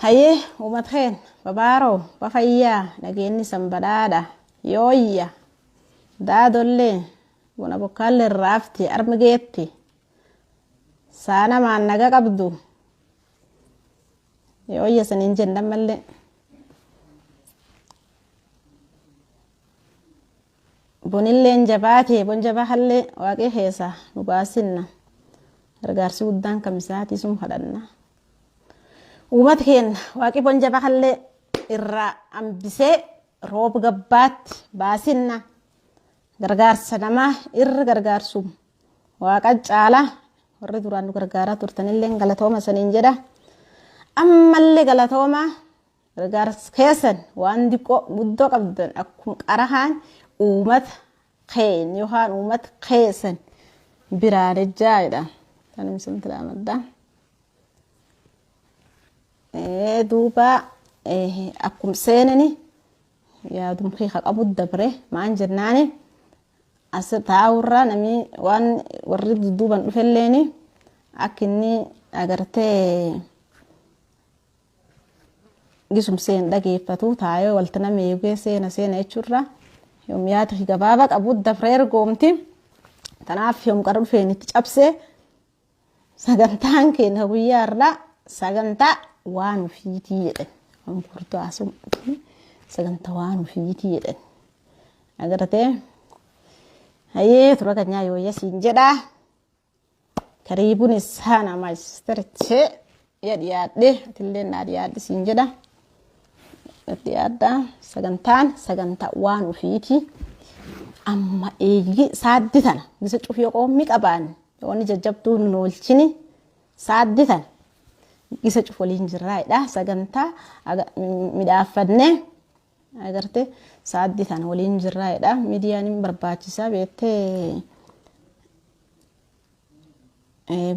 Hayyee uummata keenya babaaroo bafayyaa nageenyi san badhaadha yooyya daadollee buna bokkaallee raafti armi geetti saanamaan naga qabdu yooyya saniin jenna mallee. Bonilleen jabaate bon jabaa hallee waaqii keessa nu baasinna gargaarsi guddaan kamisaatii sun kadhanna. Uummata keenya waaqii bon jabaa hallee irraa hambisee rooba gabbaatti baasinna gargaarsa namaa irra gargaarsu waaqa caalaa warri duraan nu gargaaraa turtanillee galatooma saniin jedha. Ammallee galatooma gargaarsa keessan waan diqqoo guddoo qabdan akkuma qarahaan uummata keenya yookaan uummata keessan biraan ejjaa'edha. Tanuma isin tilaamadda. Duuba akkuma seenani yaadum kee qabu dabre maan jennaani as taa'urraa namni waan warri dudduuban dhufelleeni akka inni agartee gisum seen dhageeffatu taa'ee walti nama eegee seena seena jechuurra yoom yaada gabaabaa qabu dabre ergoomti. Tanaaf yoom qara dhufeen itti cabsee sagantaan keenya guyyaa irraa sagantaa waan ofiitii jedhan. Waan gurguddoo haasa'u sagantaa waan ofiitii jedhan. Agartee hayyee tura kanyaa yooyya siin jedhaa. Kariibuun isaana my sister chee ya dhiyaadhe atillee naa dhiyaadhe siin jedha. Dhiyaadha sagantaan sagantaa waan ofiiti. Amma eegi saaddi tana bisa cufii qoommi qabaan wanni jajjabduu nu oolchini saaddi tana isa cuf waliin jirraa'edha sagantaa midhaaffannee agarte saaddi tana waliin jirraa'edha miidiyaan hin barbaachisaa beektee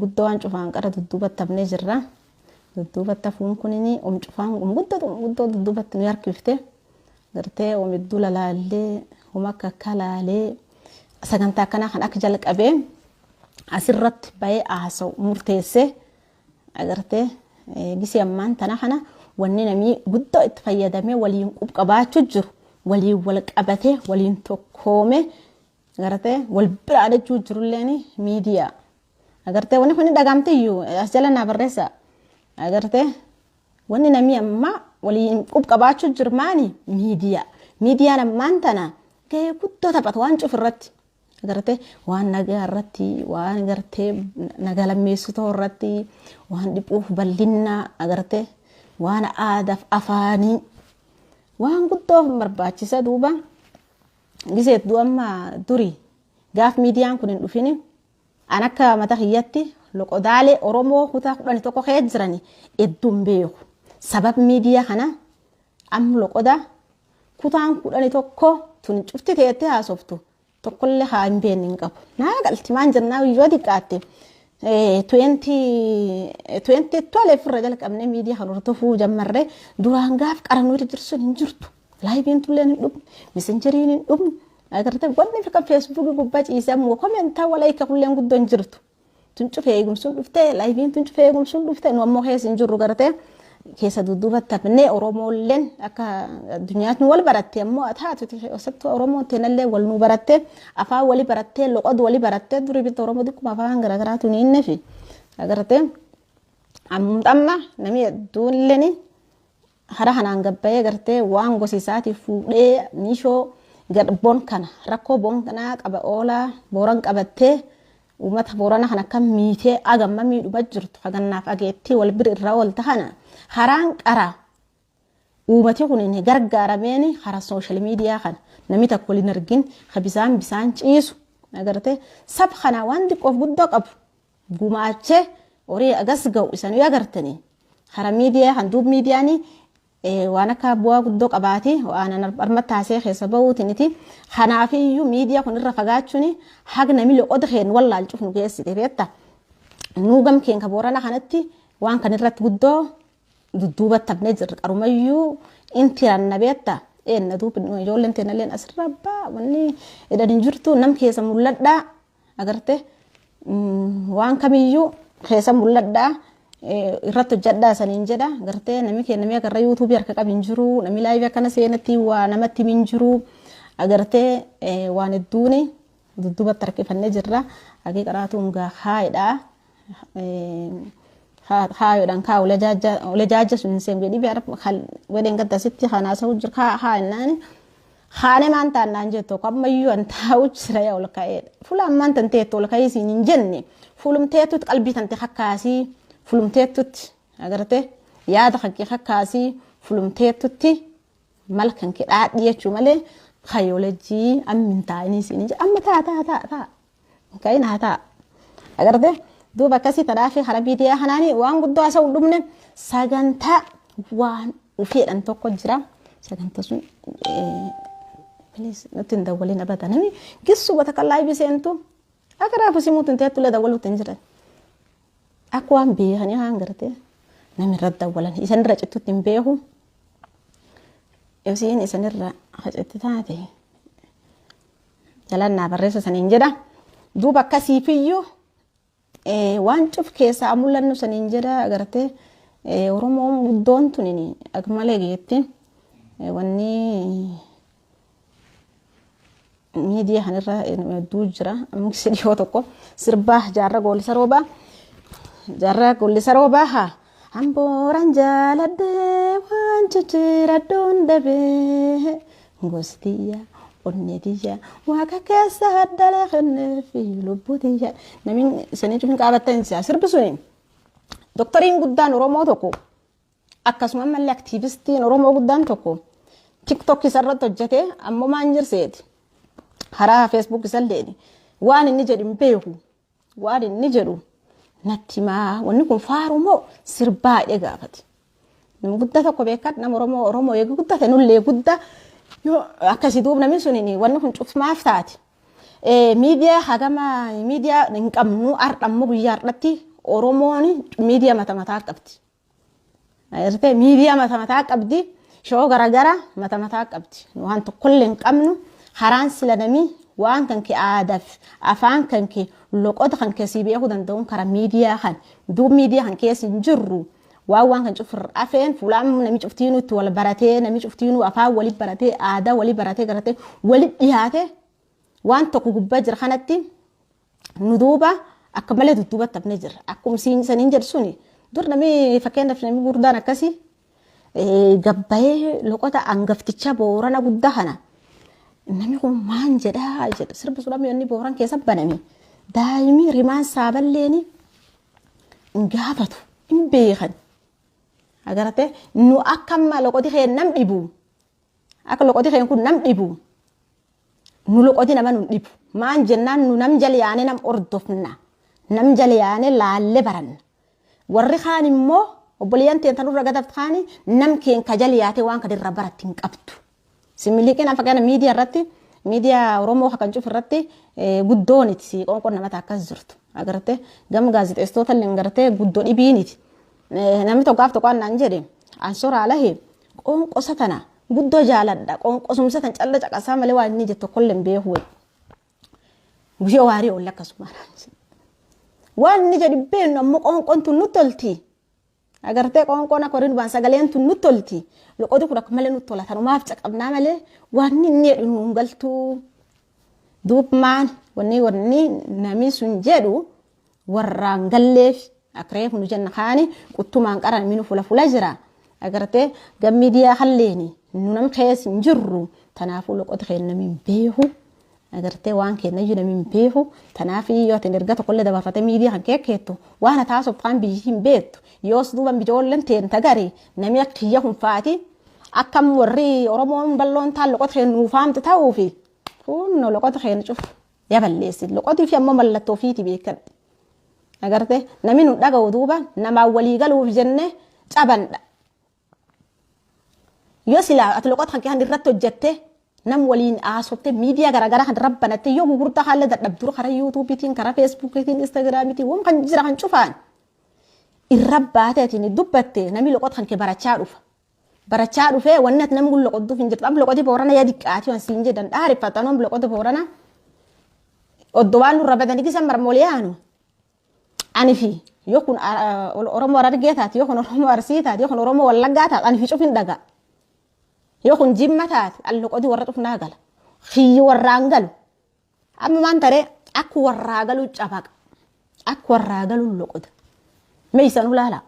guddoo waan cufaan qara dudduubatti hafnee jirra. Dudduubatti hafuun kunini om cufaan om guddoo guddoo dudduubatti nu harkifte gartee om hedduu lalaallee om akka akka laalee sagantaa akkanaa kan akka jalqabee asirratti bahee haasa'u murteessee agartee gisee ammaan tana kana wanni namni guddoo itti fayyadamee waliin qub qabaachuu jiru waliin wal qabatee waliin tokkoomee agartee wal biraa jechuu jirulleen miidiyaa agartee wanni kun dhagaamte iyyuu as jala naa barreessa agartee wanni namni amma waliin qub qabaachuu jiru maani miidiyaa miidiyaan ammaan tana gahee guddoo taphata waan cuf irratti agartee waan nagaa irratti waan agartee nagaa lammeessitoo irratti waan dhiphuuf bal'innaa agartee waan aadaaf afaanii waan guddoo barbaachisa. Duuba giseetu amma duri gaaf miidiyaan kun hin dhufini an akka mata kiyyatti loqodaalee Oromoo kutaa 11 keessa jirani hedduun beeku. Sabab miidiyaa kana amma loqoda kutaan 11 tun cufti teettee haasoftu tokkollee haa hin beekne hin qabu. Naa galti maan jennaa yoo xiqqaatte 2012 irra jalqabnee miidiyaa kan hordofuu jammarree duraan gaaf qarannoo irra jirtu sun hin jirtu. Liveiin tulleen hin dhumne, Messengeriin hin dhumne. Agartee wanni fi kan Facebookii gubbaa ciisee ammoo commentaa walaayika kulleen guddoo hin jirtu. Tun cufee eegumsuun dhuftee liveiin tun cufee eegumsuun dhuftee nu ammoo keessa hin jirru gartee keessa dudduubatti hafnee. Oromoolleen akka addunyaatti nu wal baratte ammoo taatu keessattuu Oromoon teenallee wal nu baratte afaan wali barattee loqodu wali barattee durii bitta Oromoo xiqquma afaan garaagaraatu ni innefi agartee amma namni hedduunilleen hara kanaan gabbayee gartee waan gosi isaatii fuudhee miishoo boon kana rakkoo boon kanaa qaba oolaa booran qabattee uummata Boorana kan akka miitee agamma miidhuma jirtu hagannaaf ageettii wal bira irraa oolta kana haraan qara uummati kun hin gargaarameen hara social media kana namni tokko waliin argin ka bisaan bisaan ciisu agartee sab kana waan xiqqoof guddoo qabu gumaachee horii agas ga'u isanii agartanii hara miidiyaa kan duub miidiyaanii waan akka bu'aa guddoo qabaate waan arma taasee keessa bahuutiniti. Kanaafiyyuu miidiyaa kun irra fagaachuun haga namni loqoda keen wallaal cufnu geessite beekta. Nuu gam keenya Boorana kanatti waan kan irratti guddoo dudduubatti hafnee jirra qarumayyuu inti ranna beekta. Eenna duuba ijoolleen teenalleen asirra abbaa wanni jedhan hin jirtu nam keessa mul'adhaa agarte waan kamiyyuu keessa mul'adhaa. Irratti hojjedhaa saniin jedha. Gartee namni keenya agarra yuutuubii harka qabu hin jiru. Namni laayivii akkana seenatti waa namatti hin jiru. Agartee waan hedduun dudduubatti harkifannee jirra. Haqii qaraatuun gaa haayidha. Haayoodhaan kaa ola jaajja sun hin seen jedhii biara wedeen gadda sitti kanaasa jira haa innaan. Haane maan taannaan jettu ammayyuu an taa'u jira yaa ol ka'eedha. Fuula ammaan tan teettu ol ka'ee siin hin jenne fuulumteettutti qalbii tante kakkaasii fulumteettutti agartee yaada kankee kakkaasii fulumteettutti mal kankee dhaadhii jechuu malee kayoolejii ammi hin taa'inii siin hin jedhe amma taa taa taa taa hin haa taa agartee duuba akkasii tadhaa fi karaa miidiyaa kanaanii waan guddoo haasa'u hin dhumne sagantaa waan ufeedhan tokko jira sagantaa sun please nutti hin dawwalin abada namni gissu wata kan laayivii seentu akka raafu simuutu hin teettu illee dawwaluutti hin jiran. Akka waan beekanii haan gartee namni irratti dawwalan isan irra cittutti hin beeku. Isiin isan irra hacetti taate jalaan naa barreessa saniin jedha. Duuba akkasiifiyyuu waan cuf keessaa mul'annu saniin jedha agartee Oromoon guddoon tun akka malee geetti wanni miidiyaa kanarra hedduu jira. Miksi dhiyoo tokko sirbaa jaarra goollisa roobaa. Jaarraa goollisa roobaa haa. Hambooraan jaaladhee waan jijjiiradhuun dhabee gostiyya onnetiyya waaqa keessa haddalee kenneefi lubbutiyya. Namni isanii cufin qaabattan sirbi suni. Doktoriin guddaan Oromoo tokko akkasuma ammallee aktiivistiin Oromoo guddaan tokko TikTok isarratti hojjete ammoo maan jirseeti. Karaa Facebook isallee waan inni jedhu hin beeku. Waan inni jedhu natti himaa wanni kun faaru moo sirbaa jedhee gaafate. Nama guddaa tokko beekan nama Oromoo Oromoo eegu guddate nullee guddaa yoo akkasii duub namni sun wanni kun cufmaaf taate. Miidiyaa hagama miidiyaa hin qabnu har'a ammoo guyyaa har'atti Oromoon miidiyaa mata mataa qabdi. Agartee miidiyaa mata mataa qabdi. Shoo garagara mata mataa qabdi. Waan tokkollee hin qabnu karaan sila namii waan kan kee aadaaf afaan kan kee loqota kan kee sii beekuu danda'uun karaa miidiyaa kan duub miidiyaa kan keessa hin jirru waan waan kan cufir afeen fuulaan namni cuftiinuu itti wal baratee namni cuftiinuu afaan walii baratee aadaa walii baratee garatee walii dhiyaate waan tokko gubbaa jira kanatti nu duuba akka malee dudduubatti hafnee jirra. Akkuma siin saniin jedhu suni dur namni fakkeenyaaf namni gurguddaan akkasii gabbayee loqota hangafticha boorana guddaa kana namni kun maan jedhaa jedha sirbi sun amma inni booran keessa baname daa'imni rimaan saaballeeni hin gaafatu hin beekan. Agartee nu akka amma loqoti kee nam dhibu akka loqoti kee kun nam dhibu nu loqoti nama nu dhibu maan jennaan nu nam jala yaane nam ordofna nam jala yaane laalle baranna warri kaan immoo obboleeyyan teen tanurra gadaft kaani nam keen ka jala yaate waan kan irra baratti hin qabdu. Similiqeen amma fakkeenya miidiyaa irratti miidiyaa Oromoo kan cuf irratti guddooniti qoonqoon namata akkas jirtu. Agartee gama gaazexeessitoota illee gartee guddoo dhibiiniti. Namni tokko gaaf tokko naan jedhe ansoraa lahe qoonqosa tana guddoo jaaladha qoonqosumsa tan calla caqasaa malee waan inni jettu tokkollee hin beeku. Guyyaa waarii oolle akkasuma. Waan inni jedhu beeknu ammoo qoonqoon tun nutti tolti. Agartee qoonqoon akka horiin waan sagaleen tun nutti tolti. Loqoti kun akka malee nutti tola. Tanumaaf caqabnaa malee waan inni jedhu nuun galtuu. Duub maan wanni wanni namni sun jedhu warraan galleef akka reefu nu jenna kaani quttumaan qaran minu fula fula jira. Agartee gam miidiyaa halleeni nu nam keessa hin jirru tanaafuu loqota keenya namni hin beeku. Agartee waan keenya iyyuu namni hin beeku. Tanaaf yoo ati erga tokkollee dabarfatee miidiyaa kan keekkeettu waan ati haasoftu kan biyyi hin beektu. Yoos duuba ijoolleen teen tagari namni akka kiyya kun faati akkam warri Oromoon bal'oon taan loqota keenya nuuf haamte ta'uufi kunno loqota keenya cufu yaballeessi. Loqotii fi ammoo mallattoo ofiiti beekadhe. Agartee namni nu dhaga'u duuba namaan walii galuuf jenne cabandha. Yoo silaa ati loqota kan kee irratti hojjette nam waliin haasofte miidiyaa garaagaraa kan rabbanatte yoo gurgurtaa haala dadhabduru karaa yuutuubiitiin karaa feesbuukiitiin instaagiraamiitiin waan kan jira kan cufaan irra baate ati dubbatte namni loqota kan kee barachaa dhufa. Barachaa dhufee wanni ati namni kun loqottuuf hin jirtu. Amma loqoti boorana yaa diqqaati waan siin jedhan dhaareffatan amma loqota boorana. Oddoo waan nurra badanii kisan marmoolee yaanu. Ani fi Yoo kun Oromoo Harargee taate, yoo kun Oromoo Arsii taate, yoo kun Oromoo Wallaggaa taate, ani fi cufin dhagaa. Yoo kun Jimma taate, an loqodii warra cufnaa gala. Kiyyi warraan galu. Amma maan taree akka warraa galu cabaqa. Akka warraa galu loqoda. Mee isan ulaala.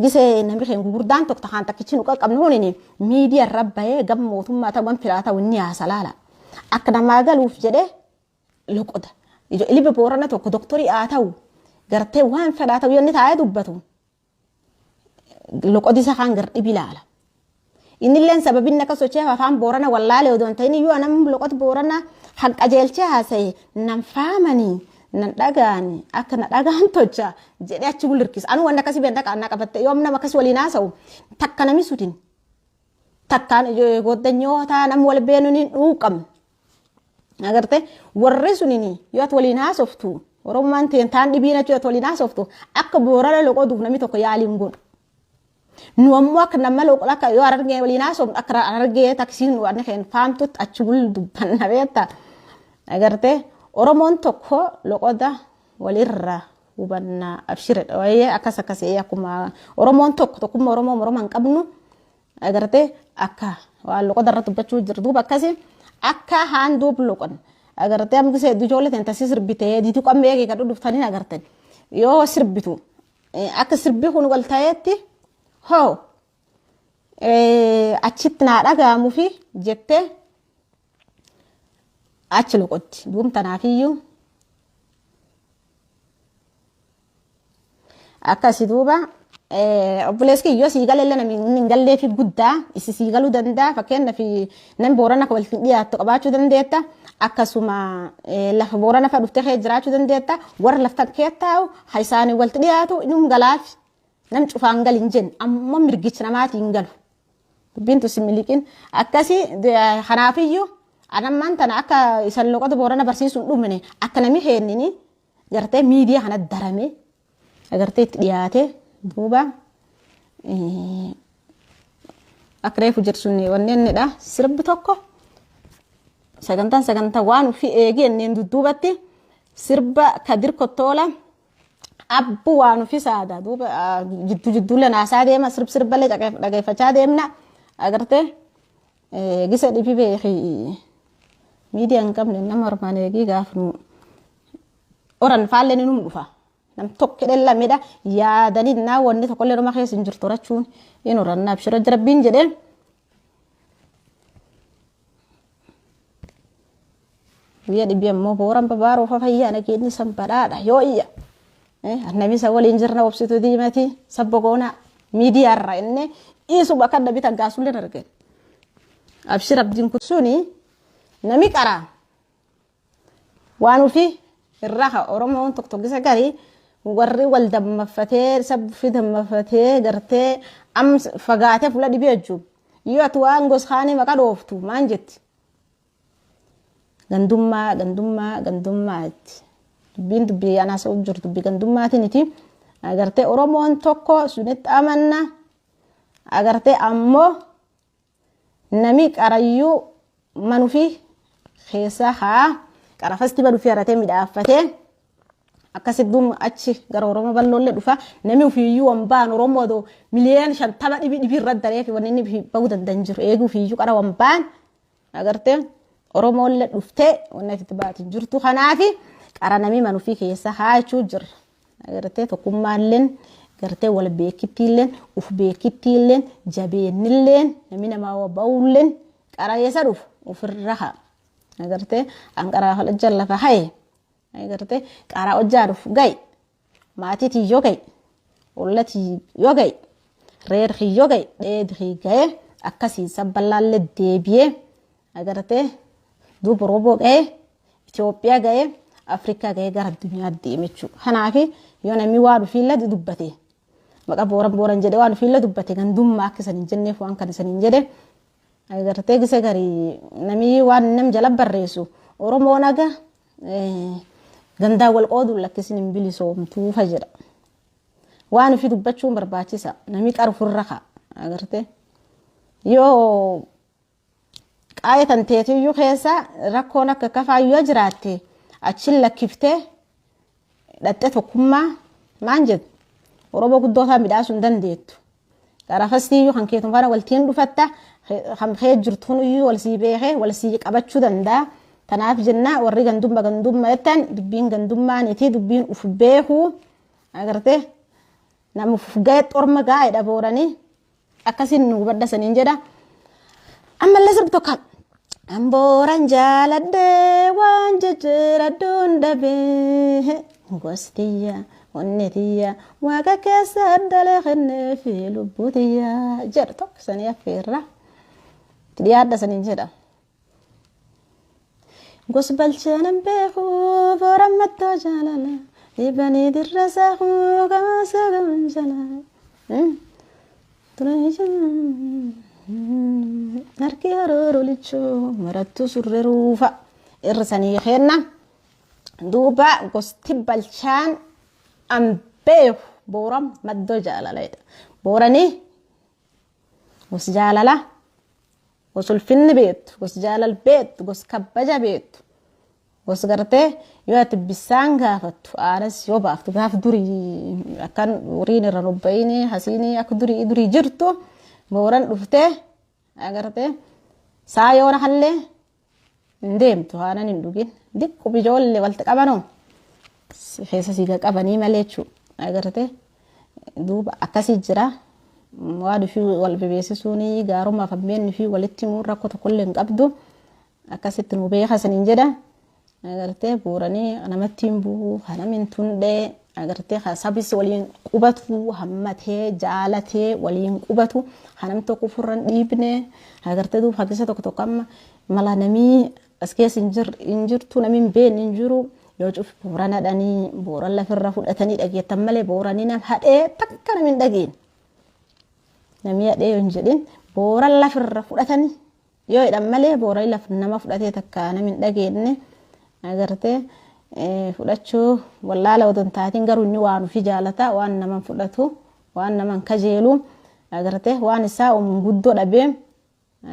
Gisee namni keenya gurguddaan tokko takaan takkichi nu qaqqabnu hunini miidiyaa irra bahee gam mootummaa ta'u gam filaa ta'u inni haasa laala. Akka namaa galuuf jedhee loqoda. Ilmi Boorana tokko doktorii haa ta'u gartee waan fedhaa ta'u yoo inni taa'ee dubbatu loqodi isa kaan gar dhibi ilaala. Innilleen sababinni akka sochee afaan Boorana wallaalee odoo hin ta'in iyyuu anam loqoti Boorana kan qajeelchee haasa'e nan faamanii nan dhagaani akka na dhagaan tolcha jedhee achi gulirkisa. Anu wanni akkasii beekna qaannaa qabatte yoom nama akkasii waliin haasa'u takka nami sutin takkaan goddanyoota nam wal beenuun hin dhuuqamne. Agarte warri sunini yoo ati waliin haasoftu Oromummaan teen taan dhibiin achi yoo ati waliin haasoftu akka Boorana loqoduuf namni tokko yaalii hin godhu. Nu ammoo akka nama loqodu akka yoo Harargee waliin haasofnu akka Harargee taksiin nu wanni keen faamtutti achi gul dubbanna beekta. Agarte Oromoon tokko loqoda walirra hubanna abshira wayyee akkas akkasii akkuma Oromoon tokko tokkummaa Oromoo moroma hin qabnu. Agartee akka waan loqoda irratti dubbachuu jiru duuba akkasi akka haan duub loqon agartee amma gisee ijoollee ta'an tasii sirbitee diituu qammee eegee kan dhuftanii agartan yoo sirbitu akka sirbi kun wal ta'eetti hoo achitti naa dhaga'amu fi jettee achi loqotti duub tanaafiyyuu Akkasi duuba obboleessi kiyya yoo sii galee namni hin galleefi guddaa isi sii galuu danda'a fakkeenyaaf namni Boorana akka walitti dhiyaattu qabaachuu dandeetta akkasuma lafa Boorana fa'a dhuftee kee jiraachuu dandeetta warra laftan kee taa'u ha isaanii walitti dhiyaatu inum galaaf nam cufaan gali hin jenne ammoo mirgichi namaatii hin galu. Dubbiin tun si miliqin akkasi kanaafiyyuu anammaan tana akka isan loqota Boorana barsiisuun dhumne akka nami keennini gartee miidiyaa kana darame agartee itti dhiyaate duuba akka reefu jedhu sun wanni innidha sirbi tokko sagantaan sagantaa waan ofii eegee inneen dudduubatti sirba Kadir Kottoola abbu waan ofii saada duuba jidduu jidduullee naasaa deema sirb sirballee dhageeffachaa deemna agartee gisa dhibi beeki miidiyaa hin qabne nama ormaan eegii gaaf nu oran faallee ni num dhufa. Nam tokko lamedha yaadanii naa wanni tokkollee numa keessa hin jirtu horachuun in horanna abshira rabbiin jedhee. Guyyaa dhibbi ammoo booran babaaroo fa fayyaa nageenyi san badhaadha yoo iyya. Namni isa waliin jirna obsitu diimati sabba goonaa miidiyaarra inni dhiisuma kan nabi taggaasullee argeen. Abshir abdiin kun suni nami qaraa waan ofii irraa ka Oromoon tokko tokko garii warri wal dammaffatee sabbi dammaffatee gartee am fagaatee fuula dhibee jechuun yoo ati waan gosaanii maqa dhooftu maan jetti. Gandummaa gandummaa gandummaa jetti. Dubbiin dubbii anaa sa'u jiru dubbii gandummaatiniti. Agartee Oromoon tokko sunitti amanna. Agartee ammoo nami qarayyuu manufi keessa haa qarafasti manufi haratee midhaaffatee akkasitti duum achi gara Oromoo bal'oollee dhufa nami ofiiyyuu wambaan Oromoo odoo miliyoona 50 dhibi dhibi irra daree fi wanni inni bahuu danda'an jiru eeguu ofiiyyuu qara wambaan agartee Oromoollee dhuftee wanni asitti baatu jirtu kanaafi qara nami manufii keessa haa jechuu jirra. Agartee tokkummaalleen gartee wal beekittiilleen uf beekittiilleen jabeennilleen namni namaa ba'uulleen qara eessa dhufu ofirra haa. Agartee an qaraa hojjan lafa haye agartee qaraa hojjaa dhufu ga'i maatii tiyyoo ga'i olla tiyyoo ga'i reer kiyyoo ga'i dheed kii ga'e akkasiin sabballaallee deebi'ee agartee duuba rooboo ga'e Itoophiyaa ga'e Afrikaa ga'e gara addunyaa deeme jechuudha. Kanaaf yoo namni waan ofiillee dubbate maqa booran booran jedhe waan ofiillee dubbate gandummaa akka isan hin jenneef waan kan isan hin jedhe agartee gise garii namni waan nam jala barreessu Oromoon aga gandaa wal qooduun lakkisin hin bilisoomtuufa jedha. Waan ofii dubbachuun barbaachisa namni qaru ofirra ka'a agartee yoo Qaaya tan teetiyyuu keessa rakkoon akka kafaa yoo jiraatte achin lakkiftee dhaxxe tokkummaa Maan jedhu Oromoo guddoo isaa midhaasuu hin dandeettu. Qarafastiiyyuu kan keetum faana waltiin dhufatta kan kee jirtuun iyyuu wal sii beekee wal sii qabachuu danda'a. Tanaaf jenna warri gandumma gandumma jettan dubbiin gandummaaniiti dubbiin uf beekuu agartee nama uf ga'e xorma gaa'edha booranii akkasiin nu hubadha saniin jedha. Ammallee sirbi tokko Ambooran jaaladhee waan jijjiiradhuun dhabee gostiyya onnee tiyya waaqa keessa addalee kennee fi lubbuu tiyya jedhu tokko sanii affeerra. Itti dhiyaadha saniin jedha. Gos balchaanan beeku booran mattoo jaalala dhiibanii dirra saakuu kamaasa gaman jala. Harki harooru lichuu marattuu surre ruufa irra sanii kenna. Duuba gosti balchaan an beeku booran maddoo jaalala. Booranii gos jaalala gos ulfinni beektu gos jaalal beektu gos kabbaja beektu gos gartee yoo ati bisaan gaafattu aanas yoo baaftu gaaf durii akkan horiin irra robba'ini hasiini akka durii durii jirtu booran dhuftee agartee saa yoona hallee hin deemtu aanan hin dhugin diqqu ijoollee walitti qabanoo keessa siiga qabanii malee jechuudha agartee duuba akkasii jira. Waan ofii wal bebeessisuun gaarummaa fammeen ofii walitti himuun rakkoo tokkollee hin qabdu. Akkasitti nu beeka saniin jedha. Agartee booranii namatti hin bu'u, kanam hin tundhee, agartee sabis waliin qubatu, hammatee, jaalatee waliin qubatu, kanam tokko ofirra hin dhiibne, agartee duuba haggisa tokko tokko amma mala namii as keessa hin jirtu namni hin beekne hin jiru. Yoo cuf booran hadhanii, booran lafirra fudhatanii dhageettan malee booranii nam hadhee takka namni hin dhageenye. Namni hadhee yoo hin jedhin booran lafirra fudhatanii yoo jedhan malee booranii laf nama fudhatee takka namni hin dhageenye agartee fudhachuu wallaala otoo hin taatiin garuu inni waan ofii jaalata waan nama fudhatu waan nama hin kajeelu agartee waan isaa guddoo dhabee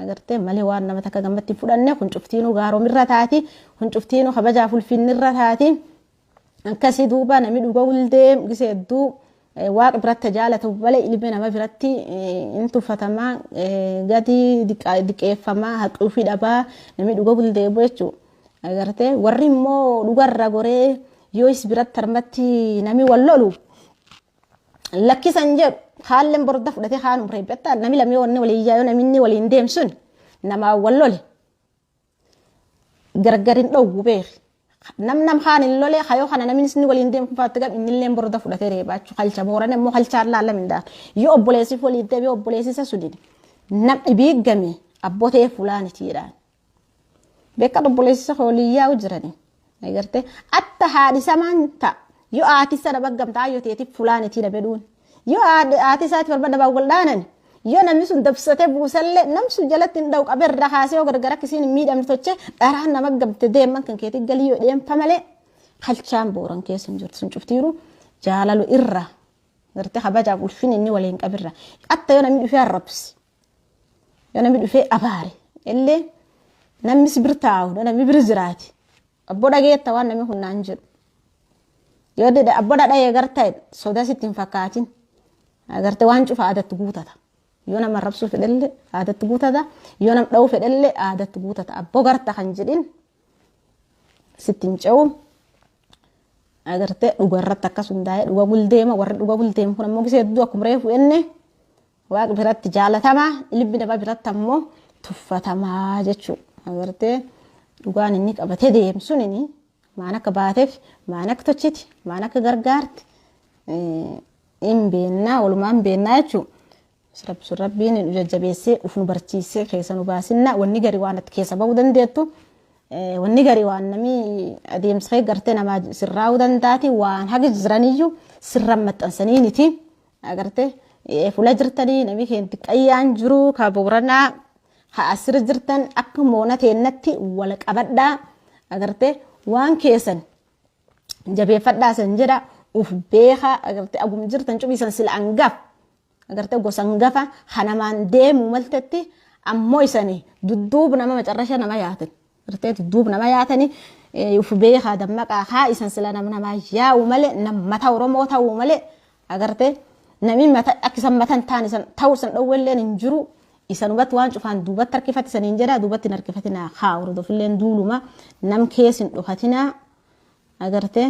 agartee malee waan nama takka gammatti hin fudhanne kun cuftiinuu gaaromirra taati kun cuftiinuu kabajaaf ulfinnirra taati akkasii duuba namni dhuga huldee gisee hedduu waaqa biratti jaalatu malee ilmi nama biratti hin tuffatamaa gadi diqeeffamaa haqi ofii dhabaa namni dhuga huldee jechuudha. Agartee warri immoo dhugarra goree yoo is biratti harmatti namni wal lolu lakkisan jedhu haalleen borda fudhatee haanum reebbatta namni lamee wanni waliin yaa'u namni waliin deemsun namaa wal lole gargar hin dhowwu beeki. Nam nam kaan hin lole hayoo kana namni inni waliin deemu kun faatti gam innillee borda fudhatee reebaachuu halcha booran immoo halchaan laalla mindaan yoo obboleessi waliin deeme obboleessi isa suniin nam dhibii game abbotee fulaanitiidhaan. Beekan obboleessi isa waliin yaa'u jirani. Agartee atta haadhi samaan ta'a yoo haati isa nama gamtaa yoo ta'eetiif fulaanitii na bedhuun yoo haati isaati barbaada baa wal dhaanan yoo namni sun dabsatee buusallee nam sun jalatti hin dha'u qabeerra kaasee yoo gargar akkasiin hin miidhamne tochee dharaan nama gamte deeman kan keetii galii yoo deemfa malee kalchaan booran keessa hin jirtu sun cuftiiru jaalalu irra gartee kabajaaf ulfin inni waliin qabirra atta yoo namni dhufee arrabsi yoo namni dhufee abaare illee namni si bir taa'u namni bir jiraati abbo dhageetta waan namni kun naan jedhu yoo dide abbo dhadha'ee gartee soda sitti hin fakkaatin agartee waan cufa aadatti guutata yoo nama arrabsuu fedhellee aadatti guutata yoo nama dha'uu fedhellee aadatti guutata abbo garta kan jedhin sitti hin ce'u agartee dhugarratti akkas hundaa'ee dhuga guldeema warri dhuga guldeemu kun ammoo gisee hedduu akkuma reefu enne waaqa biratti jaalatamaa ilmi nama biratti ammoo tuffatamaa jechuudha. Agartee dhugaan inni qabatee deemu sunini maan akka baateef maan akka tochiti maan akka gargaarti hin beennaa walumaan beennaa jechuudha. Sun rabbiin nu jajjabeessee uf nu barchiisee keessa nu baasinna wanni gari waan ati keessa bahuu dandeettu wanni gari waan namni adeemsa kee gartee namaa sirraa'uu dandaati waan haga jiraniyyuu sirra maxxansaniiniti agartee fuula jirtanii namni keenya qayyaan jiru ka booranaa ha asirra jirtan akka moona teennatti wal qabadhaa agartee waan keessan jabeeffadhaa san jedha uf beekaa agartee agum jirtan cubisan sila angaf agartee gosa angafa hanamaan deemu maltetti ammoo isanii dudduub nama macarrasha nama yaatan agartee dudduub nama yaatanii Uf beekaa, dammaqaa. Haa isan sila nam namaa yaa'u malee, nam mata Oromoo ta'uu malee, agartee, namni mata akka isan mata hin taane isan ta'uu isan dhowwelleen hin jiru. Isanumatti waan cufaan duubatti harkifate isaniin jedha, duubatti hin harkifatinaa. Haa hordofilleen duuluma nam keessa hin dhokatinaa, agartee.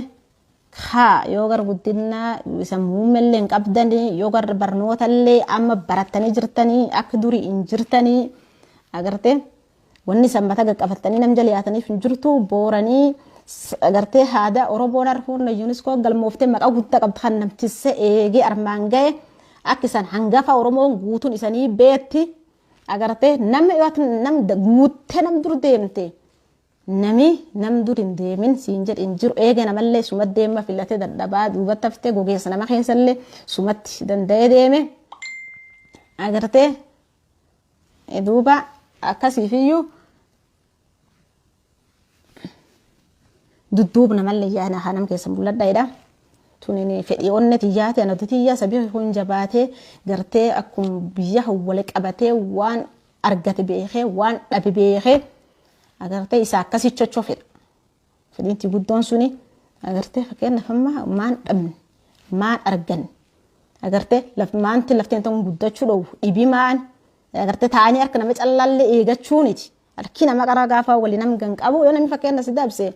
Haa yoo gar guddinaa isan muummellee hin qabdanii, yoo gar barnootallee amma barattanii jirtanii, akka durii hin jirtanii, agartee. Wanni isan mata qaqqabattanii nam jala yaataniif hin jirtu. Booranii, agartee, haada Oromoon harfuun UNESCO galmooftee maqaa guddaa qabdu kan namtisse eegee armaan gahe, akka isan hangafa Oromoon guutuun isanii beetti, agartee. Namni nam guuttee nam dur deemte, nami nam dur hin deemin siin jedhe hin jiru. Eege namallee suma deema filatee dadhabaa duubatti haftee, gogeessa nama keessallee sumatti danda'ee deeme, agartee. Duuba akkasiifiyyuu dudduub namallee yaana haa nam keessa mul'adha jedha. Tunin fedhii onne tiyyaati, anatu tiyya sabii kun jabaatee, gartee, akkuma biyya wal qabatee, waan argate beekee, waan dhabe beekee, agartee, isa akkasii chochoo fedha. Fedhiinti guddoon suni, agartee, fakkeenyaaf amma maan dhabne, maan arganne, agartee, maanti lafteen ta'uun guddachuu dhoowwu dhibi maan, agartee, taa'anii harka nama callallee eegachuuniti. Harki nama qaraa gaafa walii nam gan qabu, yoo namni fakkeenya si dabse,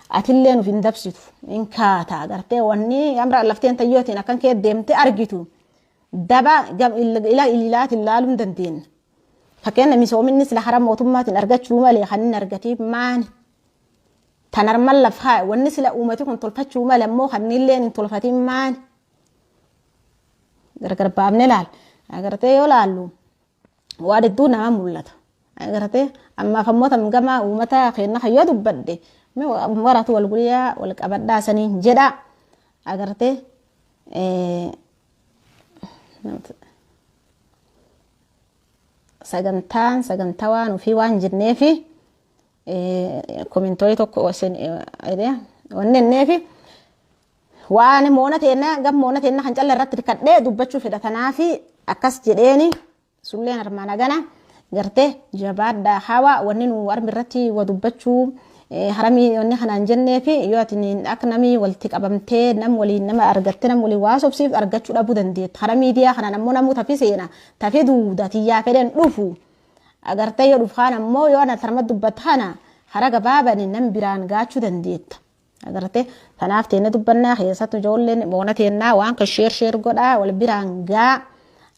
atillee nuuf hin dabsitu hin kaata, agartee. Wanni amra lafteen tayyootiin akkan kee deemte argitu daba ila ilaatiin ilaaluu hin dandeenya. Fakkeenya misoominni sila hara mootummaatiin argachuu malee kan inni argatiif maani? Tan arman lafaa wanni sila uumati kun tolfachuu malee ammoo kan illee hin tolfatin maani? Gargar baafnee laal. Agartee, yoo laallu waan hedduu nama mul'ata. Agartee, ammaaf ammoo tam gama uummata keenya kan yoo dubbadhe, waratu wal guyyaa wal qabadhaa saniin jedha. Agartee, sagantaan sagantaa waan ofii waan jenneefi komentoorii tokko wanni jenneefi waan moona teenna gam moona teenna kan calla irratti hirkadhee dubbachuu fedha. Tanaafi akkas jedheeni sulleen armaan agana, gartee, jabaadhaa. Hawa wanni nu armi irratti wa dubbachuu haramii wanni kanaan jenneefi, yoo ati akka namni walitti qabamtee nam waliin nama argatte, nam waliin waa sobsiif argachuu dhabuu dandeetta. Hara miidiyaa kanaan ammoo namuu tafi seena, tafi duuda tiyyaa fedhan dhufu, agartee. Yoo dhufu kaan ammoo, yoo ana tarma dubbatta kana hara gabaabani nam biraan gaachuu dandeetta, agartee. Tanaaf teenne dubbannaa. Keessattuu ijoolleen moona teennaa waan kan share share godhaa, wal biraan gaa,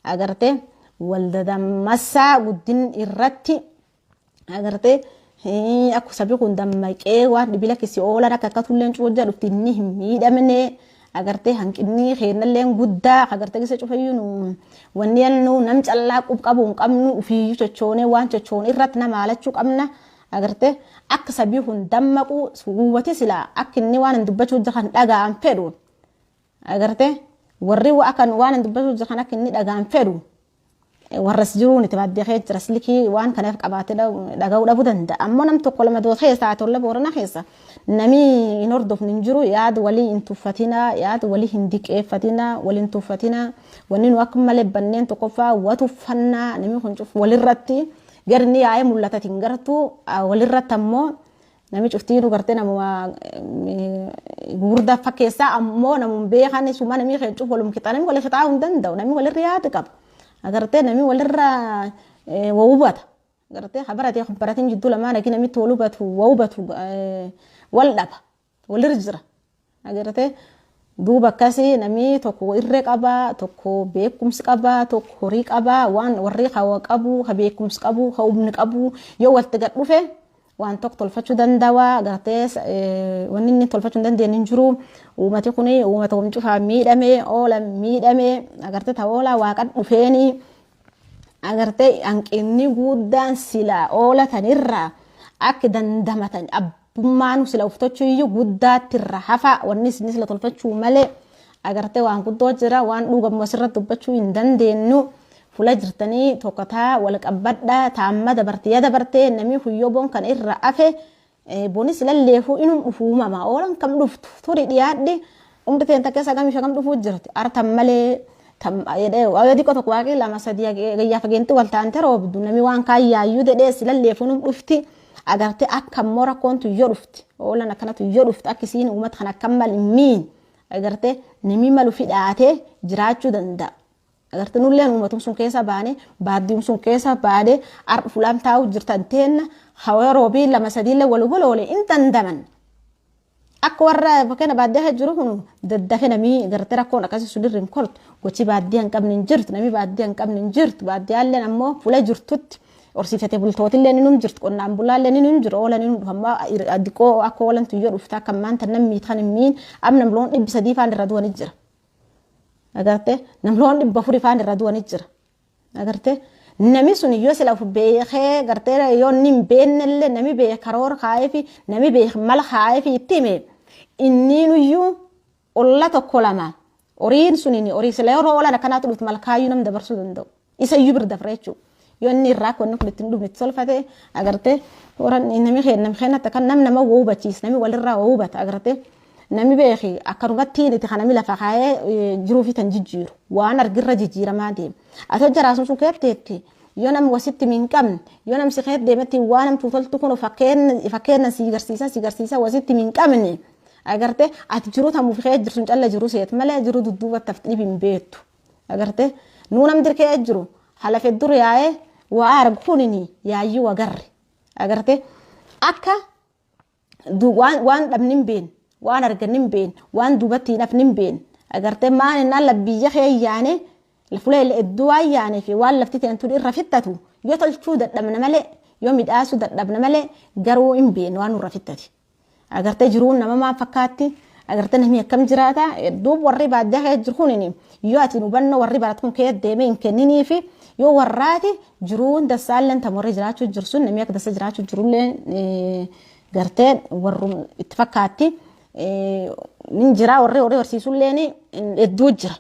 agartee, wal dadammassaa guddin irratti, agartee. Akka sabi kun dammaqee waan dhibila kisi oolan akka akkatulleen cuujja dhufti inni hin miidhamne, agartee. Hanqinni keennalleen guddaa, agartee, gisa cufayyuu nu wanni nu nam callaa qub qabu hin qabnu. Ufiiyyuu chochoonee waan chochoon irratti nama haalachuu qabna, agartee. Akka sabii kun dammaqu huwwati silaa akka inni waan hin dubbachuu kan dhaga'an fedhu, agartee, warri akka waan hin dubbachuu kan akka inni dhaga'an fedhu warras jiruun itti baaddee kee jira. Silkii waan kanaaf qabaatee dhaga'uu dhabuu danda'a. Ammoo nam tokko lama doo keessa haa tolle, Boorana keessa namni hin hordofne hin jiru. Yaada walii hin tuffatinaa, yaada walii hin diqeeffatinaa, walii hin tuffatinaa. Wanni nu akka malee banneen tokkoffaa wa tuffannaa, namni kun cufu walirratti garni yaa'ee mul'atatiin gartuu walirratti ammoo namni cuftiinuu, gartee, namuma gurguddaa fakkeessaa ammoo namuma beekan suma namni kee cufu walum qixaa, namni wal qixaa hin danda'u. Namni walirra yaada qaba, agartee, namni walirra waa hubata, agartee. Habaratee baratiin jidduu lamaan agi namitti wal hubatu, waa hubatu wal dhaba, walirra jira, agartee. Duuba akkasii namni tokko irree qabaa, tokko beekumsi qabaa, tokko horii qabaa. Waan warri hawa qabu, ha beekumsi qabu, ha humni qabu yoo walitti gad dhufe waan tokko tolfachuu danda'a, agartee. Wanni inni tolfachuu hin dandeenye hin jiru. Uummati kun uummata cufaa miidhame, oola miidhame, agartee, ta oolaa waaqa dhufeeni, agartee. Hanqinni guddaan sila oola tanirraa akka dandamatan abbummaan sila uffachuu iyyuu guddaatti irra hafa. Wanni isin sila tolfachuu malee, agartee, waan guddoo jira, waan dhugamu asirratti dubbachuu hin dandeenyu. Fula jirtanii tokkotaa wal qabbadhaa. Taamma dabartee ya dabartee, namni huyyoo boon kan irra afe bonis lalleefuu inum dhufu uumama oolan kam dhuftu turi dhiyaadhi. Umri teen takka sagamii shagam dhufuu jirti artan malee. Yoo xiqqoo tokko waaqii lama sadii gayyaa fageenti wal ta'ante roobdu, namni waan kaayyaayyuu dedhee si lalleefuu num dhufti. Agartee akka immoo rakkoontu yoo dhufti oolan akkanatu yoo dhufti akka isiin uummata kana akka mal miin agartee namni malu fidhaatee jiraachuu danda'a. Agartee nulleen uummatum sun keessa baane baadiyum sun keessa baane har'a fulaan taa'u jirtan teenna hawaa roobii lama sadiillee wal waloole hin dandaman. Akka warra fakkeenya baadiyyaa jiru kun daddafe namni gartee rakkoon akkasii sun irra hin kortu gochi baadiyyaa hin qabne hin jirtu namni baadiyyaa hin qabne hin jirtu baadiyyaalleen ammoo fuula jirtutti horsiifatee bultootillee ni num jirtu qonnaan bulaallee ni num jiru oolan ni num dhufa ammoo diqoo akka oolantu yoo dhufta akka ammaan tan namni kan hin miin amma nam loon 300 faan irra du'anii jira. Agartee nam loon 400 faan irra du'anii jira. Agartee nami sun yoo sila of beekee gartee yoo inni hin beeknellee nami beek karoora kaa'ee fi nami beek mala kaa'ee fi itti hime inni nuyyuu olla tokko lama horiin suniin horii sila yeroo oolan akkanaatu dhuftu malkaayyuu nam dabarsuu danda'u. Isa iyyuu bira dabra jechuudha. Yoo inni irraa akka wanni kun ittiin dhufne itti tolfate agartee horan nami keenya nami keenya akka nam nama woo hubachiisa nami walirraa woo hubata agartee nami beeki akkanumatti itti kan nami lafa kaa'ee jiruu fi tan jijjiiru waan argirra jijjiiramaa deema. Ati hojja raasuun sun keetteetti yoo nam wasitti hin qabne yoo nam si keet deemetti waan namtuu toltu kun fakkeenya si garsiisa si garsiisa wasitti hin qabne agartee ati jiruu tamuuf kee jirtu calla jiru seet malee jiruu dudduubatti hafti dhibi hin beektu. Agartee nuu nam dirkee jiru halafe dur yaa'ee waa argu kunini yaayyuu agarre agartee akka waan dhabni hin beekne waan arganni hin beekne waan duubatti hin hafni hin beekne agartee maan innaan labbiyya kee yaane fuula hedduu waan yaanee fi waan lafti ta'an irra fittatu yoo tolchuu dadhabna malee yoo midhaasuu dadhabna malee garuu hin beekne waan nurra fittati. Agartee jiruun nama maal fakkaatti agartee namni akkam jiraata duub warri baadiyyaa kee jiru kun yoo ati hubannoo warri baratu kun kee deemee hin kenninii fi yoo warraati jiruun dassaalleen tam warri jiraachuu jiru sun namni akka dassa jiraachuu jirullee gartee warrum itti fakkaatti nin jira warri horii horsiisulleen hedduu jira.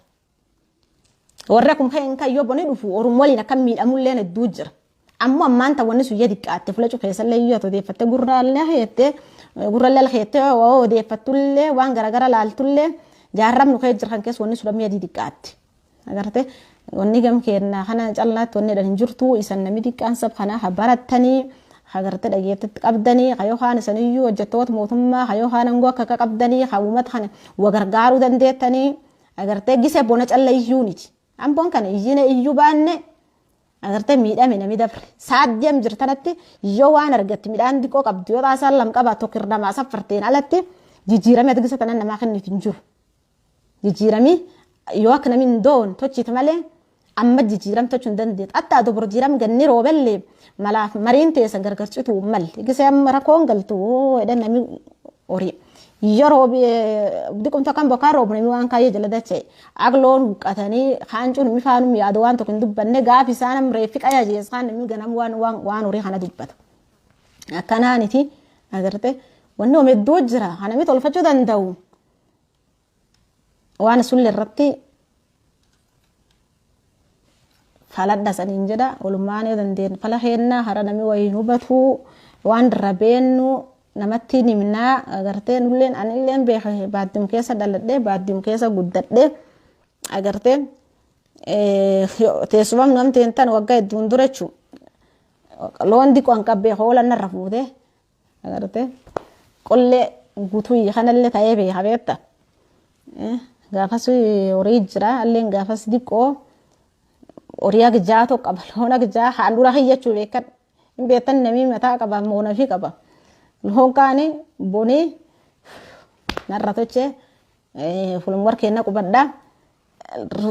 Warri akkuma kan kan yoo boni dhufu orum waliin akka miidhamulleen hedduu jira. Ammoo ammaan ta wanni sun xiqqaatte fuula keessallee yoo odeeffatte gurraallee heettee gurraallee heettee odeeffattullee waan garaagara laaltullee jaarramnu kee jira kan keessa wanni sun amma xiqqaatte. Agartee wanni gam keenna kana callaatti wanni hin jirtu isan namni xiqqaan sab kanaa ha barattanii agartee dhageettitti qabdanii ha yookaan isaniyyuu hojjettoota mootummaa ha yookaan aangoo akka akka qabdanii ha uummata kana wa gargaaruu dandeettanii agartee gisee bona calla iyyuu niti. Amboon kana iyyine iyyuu baanne agartee miidhame nami dabre saaddiyam jirtanatti yoo waan argatti midhaan diqoo qabdu yoo xaasaan lam qaba tokko irra saffarteen alatti jijjiiramee ati gisa tanan namaa kennitu hin jiru. Jijjiiramii yoo akka namni hin doon tochiit malee amma jijjiiram tochuu hin dandeettu. Hatta adoo jijjiiram ganni roobellee malaaf mariin teessan gargar cituu malle gisee amma rakkoon galtu jedhan namni horii. Yeroo diqumta kan bokkaa roobu namni waan kaayyee jala dacha'e agloon huqqatanii kaancuun namni faanum yaadu waan tokko hin dubbanne gaaf isaan amma reeffi qayaa jeesaan namni ganam waan waan waan horii kana dubbata. Akkanaaniti agartee wanni oom hedduu jira kan namni tolfachuu danda'u. Waan sullee irratti faladha saniin jedha walumaan yoo dandeenye fala keennaa hara namni wayii hubatu waan irra beennu namatti himnaa agartee nulleen anilleen beeke baadiyum keessa dhaladhee baadiyum keessa guddadhee agartee teessumam namteen tan waggaa hedduun dura jechuun loon diqoo an qabbee hoolan narra fuutee agartee qollee guutuu kanallee ta'ee beeka beekta. Gaafas horii jira alleen gaafas diqoo horii akka jaa tokko qaba loon akka jaa handhuura hiyyachuu beekan hin beektan namni mataa qaba moona fi qaba. Loon kaani bonii narra tochee fulum warkeenna qubadhaa.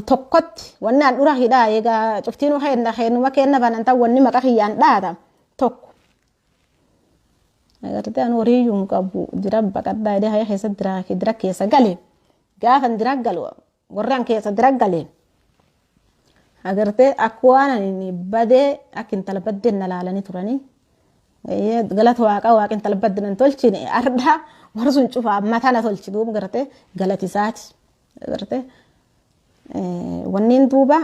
Tokkotti wanni handhuura hidhaa egaa cuftiinuu keenna keenuma keenna banan ta'u wanni maqa kiyyaan dhaata tokko. Agartee ani horii iyyuu hin qabu dira baqadhaa jedhee haya keessa dira keessa gale gaafa dira galu warri an keessa dira gale agartee akka waan ani badee akka intala baddeen na laalanii turanii galata waaqaa waaqa intala baddeen nan tolchine ardaa warri sun cufaa mataa na tolchi duuba gartee galatisaati agartee wanniin duuba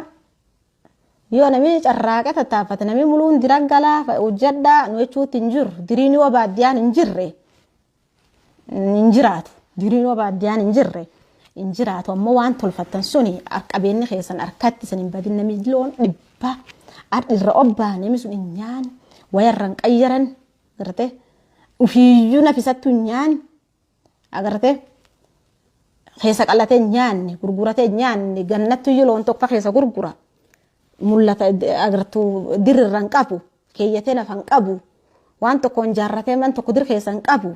yoo namni carraaqee tattaaffate namni muluun dira galaa hojjedhaa nu jechuutti hin jiru diriin yoo baadiyyaan hin jirre hin jiraatu diriin yoo baadiyyaan hin jirre hin jiraatu ammoo waan tolfattan suni qabeenyi keessan harkatti isin hin badin namni loon dhibbaa irra obbaa namni sun hin nyaanne wayarra hin qayyaran Agartee ufiiyyuu nafisattu hin nyaanne. Agartee keessa qalatee hin nyaanne, gurguratee hin nyaanne, gannattu iyyuu loon tokko keessa gurgura. Mul'ata agartuu dirrirra hin qabu, keeyyatee lafa hin qabu, waan tokkoon jaarratee man tokko dir keessa hin qabu,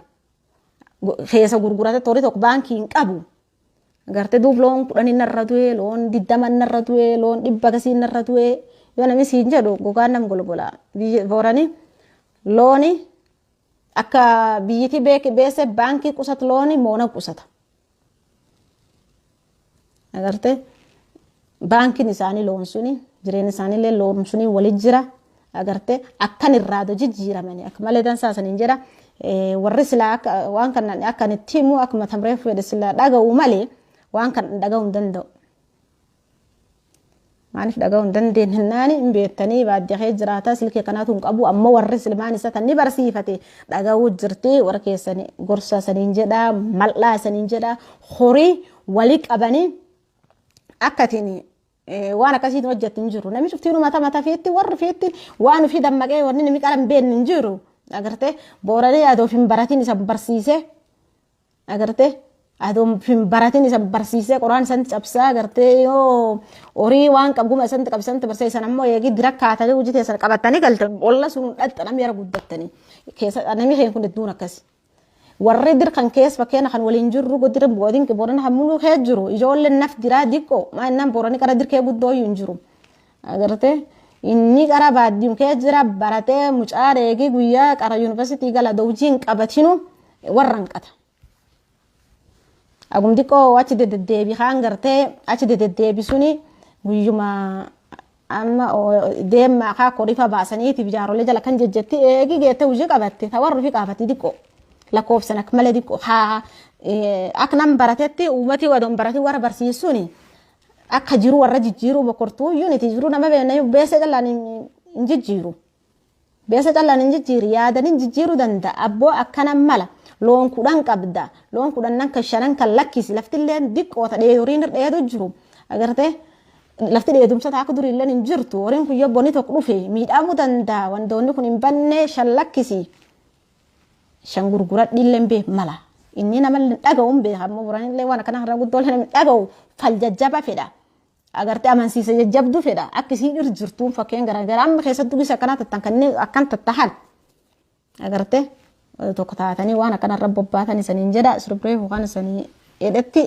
keessa gurguratee torii tokko baankii hin qabu. Agartee duub loon 10 narra du'e, loon 20 narra du'e, loon 100 gasii narra du'e. Yoo namni siin jedhu gogaan nam golgola. Biyya booranii looni akka biyyiti beese baankii qusatu looni moona qusata. Agartee baankiin isaanii loon suni jireenya isaaniillee loon suni waliin jira. Agartee akkan irraa jijjiiramanii akka malee dansaa saniin jedha. Warri silaa akka waan kana akka itti himu akkuma tamree fedhe silaa dhaga'u malee waan kana dhaga'uu hin danda'u. Maaliif dhaga'uu hin dandeenye naani hin beektanii baadiyyaa kee jiraata silkii kanaatu hin qabu ammoo warri silmaan isa tan ni barsiifate dhaga'uu jirti warra keessan gorsa saniin jedha mal'aa saniin jedha horii walii qabanii akkatiin waan akkasiitiin hojjetti hin jiru. Namni cuftiin mata mata fiitti warri fiitti waan ofii dammaqee wanni namni qara hin beekne hin jiru. Agartee booranii adoof hin baratin isa barsiisee agartee adoof hin baratin isa barsiisee qoraan isan cabsaa agartee yoo horii waan qabguma isan qabsan barsiisan isan ammoo eegi dira kaatanii hojii teessan qabatanii galtan olla sun dhaqxa namni yara guddattanii keessa namni keenya kun hedduun akkasi. Warri dirqan keessa fakkeenya kan waliin jirru godira godin boorana hammuu kee jiru ijoolleen naf diraa diqqoo maa innaan boorani qara dirqee guddoo hin jiru. Agartee inni qara baadiyyu kee jira baratee mucaa reegii guyyaa qara yuunivarsiitii gala dawjii hin qabatinu warra hin qata. Agum diqqoo achi deddeebi kaan gartee achi deddeebi suni guyyuma amma deemaa kaa korifa baasaniitiif jaarolee jala kan jejjetti eegi geette hojii qabatte ta warri fi qaafatti diqqoo lakkoofsan akka malee diqqoo haa akka nam baratetti uummati wadoon baratin warra barsiisuuni akka jiru warra jijjiiruu bokortuu iyyuu jiru nama beekna beesa callaan hin jijjiiru. Beesa callaan hin jijjiiru yaadan hin jijjiiruu danda'a abboo akkana mala loon 10 qabda loon 10 kan 5 kan lakkisi laftillee diqqoo ta'ee horiin dheedu jiru agartee. Lafti dheedumsa akka duriillee hin jirtu horiin kun yoo bonni tokko dhufe miidhamuu danda'a wantoonni kun hin banne 5 lakkisi 5 gurguradhiillee hin beeku mala inni nama dhaga'u hin beeku ammoo boranillee waan akkana har'a guddoo namni dhaga'u fal jajjaba fedha agartee amansiisa jajjabduu fedha akka isiin irra jirtuun fakkeen garaagaraa amma keessattuu bisa akkanaa tattan kanneen akkan tattahan agartee tokko taatanii waan akkanarra bobbaatan isaniin jedha sirbiree yookaan isanii jedhetti.